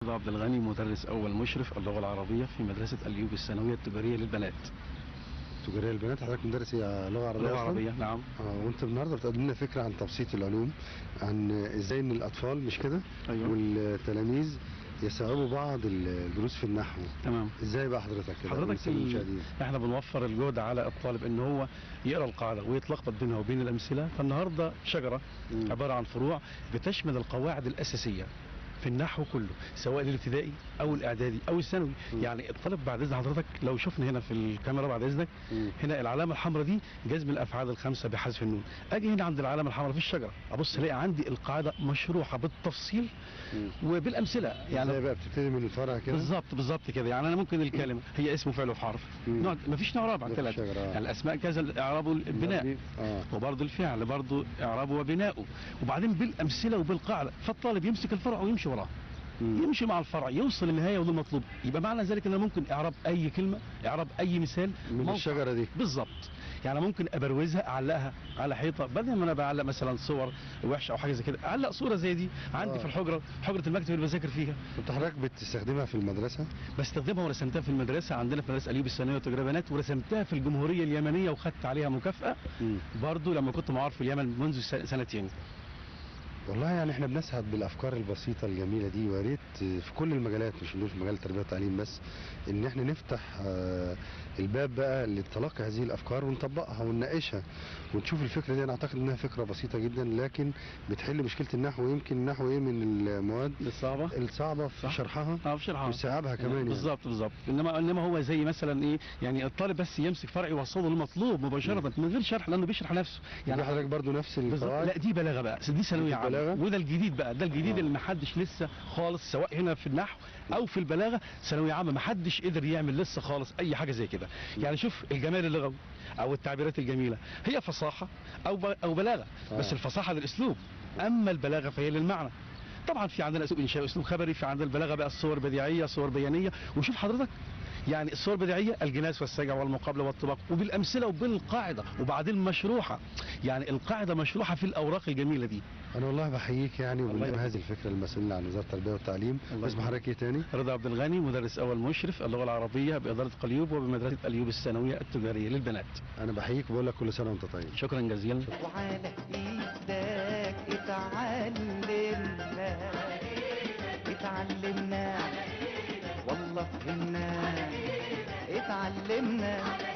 عبد الغني، مدرس أول مشرف اللغة العربية في مدرسة اليوب الثانوية التجارية للبنات. تجارية للبنات، حضرتك مدرس لغة عربية؟ لغة عربية نعم. وانت النهارده بتقدم لنا فكرة عن تبسيط العلوم، عن ازاي ان الأطفال مش كده؟ أيوه. والتلاميذ يستوعبوا بعض الدروس في النحو. تمام. ازاي بقى حضرتك كده؟ حضرتك احنا بنوفر الجهد على الطالب ان هو يقرا القاعدة ويتلخبط بينها وبين الامثلة. فالنهارده شجرة عبارة عن فروع بتشمل القواعد الاساسية في النحو كله، سواء الابتدائي او الاعدادي او الثانوي. يعني الطالب بعد اذن حضرتك لو شفنا هنا في الكاميرا بعد اذنك، هنا العلامة الحمراء دي جزم الافعال الخمسة بحذف النون. اجي هنا عند العلامة الحمراء في الشجرة ابص الاقي عندي القاعدة مشروحه بالتفصيل وبالامثله. يعني ازاي بقى بتبتدي من الفرع كده؟ بالظبط بالظبط كده. يعني انا ممكن الكلمة هي اسم وفعل وفي حرف، نوع مفيش نوع رابع، ثلاثة. يعني الاسماء كذا الاعراب والبناء، وبرضه الفعل برضه اعرابه وبناؤه، وبعدين بالامثلة وبالقاعده. فالطالب يمسك الفرع ويمشي وراه، يمشي مع الفرع يوصل للنهاية وده المطلوب. يبقى معنى ذلك ان انا ممكن اعراب اي كلمة، اعراب اي مثال من الشجرة دي بالظبط. يعني ممكن ابروزها، اعلقها على حيطة، بدل ما انا بعلق مثلا صور وحشة او حاجة زي كده، اعلق صوره زي دي عندي في الحجرة، حجره المكتب اللي بذاكر فيها. انت حضرتك بتستخدمها في المدرسة؟ بستخدمها ورسمتها في المدرسة عندنا في مدرسه اليوب الثانوية والتجارية بنات، ورسمتها في الجمهورية اليمنية وخدت عليها مكافاة برضو لما كنت معار في اليمن منذ سنتين. والله يعني احنا بنسعد بالافكار البسيطة الجميلة دي، ويا ريت في كل المجالات، مش في مجال التربية والتعليم بس، ان احنا نفتح الباب بقى لتلقي هذه الافكار ونطبقها ونناقشها ونشوف الفكرة دي. انا اعتقد انها فكرة بسيطة جدا لكن بتحل مشكلة النحو. يمكن النحو ايه من المواد الصعبة في شرحها، في شرحها وصعبها كمان يعني. بالظبط بالظبط. انما هو زي مثلا ايه، يعني الطالب بس يمسك فرع يوصله للمطلوب مباشرة من غير شرح لانه بيشرح نفسه. يعني حضرتك برضو نفس القواعد؟ لا دي بلاغه بقى، دي ثانوية عامة، وده الجديد بقى، ده الجديد اللي محدش لسه خالص، سواء هنا في النحو او في البلاغة ثانوية عامة محدش قدر يعمل لسه خالص اي حاجة زي كده. يعني شوف الجمال اللغوي او التعبيرات الجميلة، هي فصاحة او بلاغه، بس الفصاحة للاسلوب، اما البلاغة فهي للمعنى. طبعا في عندنا اسلوب انشائي واسلوب خبري، في عندنا البلاغة بقى الصور بديعيه، صور بيانيه. وشوف حضرتك يعني الصور البديعيه الجناس والسجع والمقابلة والطباق، وبالامثله وبالقاعده، وبعدين مشروحه، يعني القاعدة مشروحه في الاوراق الجميلة دي. انا والله بحييك يعني وبنقدم هذه الفكرة للمسؤولين عن وزارة التربية والتعليم. اسم حضرتك ايه تاني؟ رضا عبد الغني، مدرس اول مشرف اللغة العربية بادارة قليوب وبمدرسه اليوب الثانوية التجارية للبنات. انا بحييك وبقول لك كل سنة وانت طيب. شكرا جزيلا. وعلى ايدك اتعلمنا، اتعلمنا والله فهمنا، اتعلمنا.